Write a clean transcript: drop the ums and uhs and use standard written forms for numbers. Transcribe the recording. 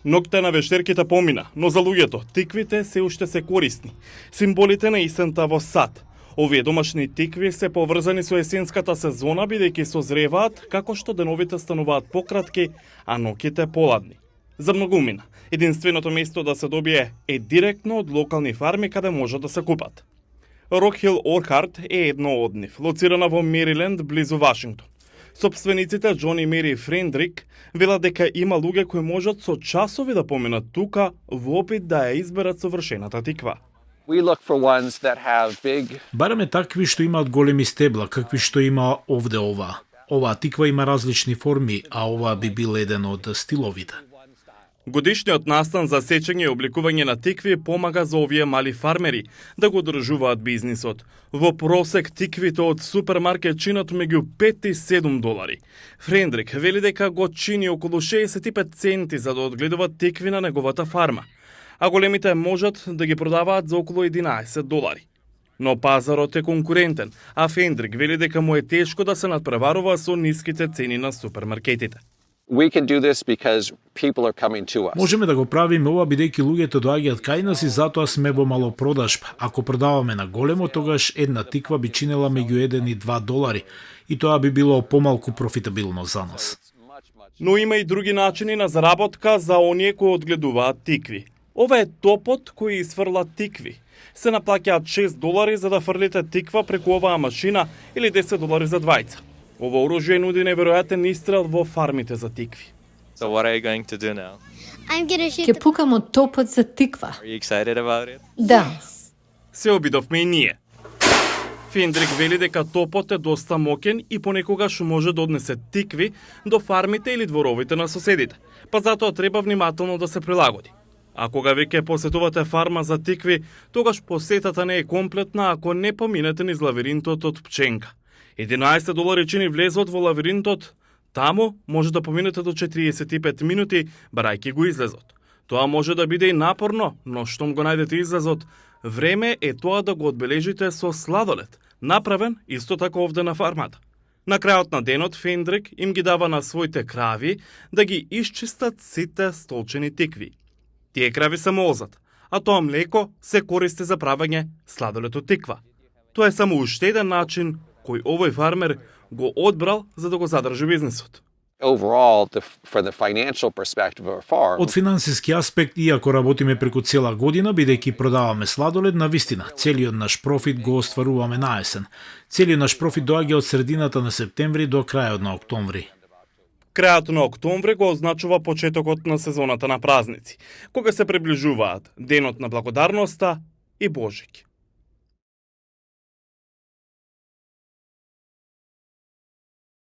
Ноќта на вештерките помина, но за луѓето тиквите се уште се корисни. Символите на есента во сад. Овие домашни тикви се поврзани со есенската сезона, бидејќи созреваат како што деновите стануваат пократки, а ноќите поладни. За многумина, единственото место да се добие е директно од локални фарми каде можат да се купат. Рок Хил Орхард е едно од нив, лоцирана во Мериленд, близу Вашингтон. Собствениците Џон и Мери Френдрик велат дека има луѓе кои можат со часови да поминат тука во опит да ја изберат совршената тиква. Бараме такви што имаат големи стебла, какви што има овде ова. Оваа тиква има различни форми, а ова би бил еден од стиловите. Годишниот настан за сечење и обликување на тикви помага за овие мали фармери да го одржуваат бизнисот. Во просек тиквите од супермаркет чинат меѓу 5 и 7 долари. Френдрик вели дека го чини околу 65 центи за да одгледуваат тикви на неговата фарма, а големите можат да ги продаваат за околу 11 долари. Но пазарот е конкурентен, а Френдрик вели дека му е тешко да се надпреварува со ниските цени на супермаркетите. Можеме да го правиме ова бидејќи луѓето доаѓаат кај нас и затоа сме во малопродажба. Ако продаваме на големо, тогаш една тиква би чинела меѓу 1 и 2 долари и тоа би било помалку профитабилно за нас. Но има и други начини на заработка за оние кои одгледуваат тикви. Ова е топот кој изфрла тикви. Се наплаќаат 6 долари за да фрлите тиква преку оваа машина или 10 долари за двајца. Ова оружје нуди неверојатен истрел во фармите за тикви. Ќе пукам од топот за тиква. Да. Се обидовме и ние. Фендрик вели дека топот е доста моќен и понекогаш може да однесе тикви до фармите или дворовите на соседите, па затоа треба внимателно да се прилагоди. А кога веќе посетувате фарма за тикви, тогаш посетата не е комплетна ако не поминете низ лавиринтот од пченка. 11 долари чини влезот во лавиринтот, таму може да поминете до 45 минути, барајќи го излезот. Тоа може да биде и напорно, но штом го најдете излезот, време е тоа да го одбележите со сладолед, направен исто така овде на фармата. На крајот на денот Фендрик им ги дава на своите крави да ги исчистат сите столчени тикви. Тие крави се молзат, а тоа млеко се користи за правење сладолед од тиква. Тоа е само уште еден начин кој овој фармер го одбрал за да го задржи бизнисот. Од финансиски аспект, иако работиме преку цела година, бидејќи продаваме сладолед, на вистина, целиот наш профит го остваруваме на есен. Целиот наш профит доаѓа од средината на септември до крајот на октомври. Крајот на октомври го означува почетокот на сезоната на празници, кога се приближуваат Денот на благодарноста и Божик.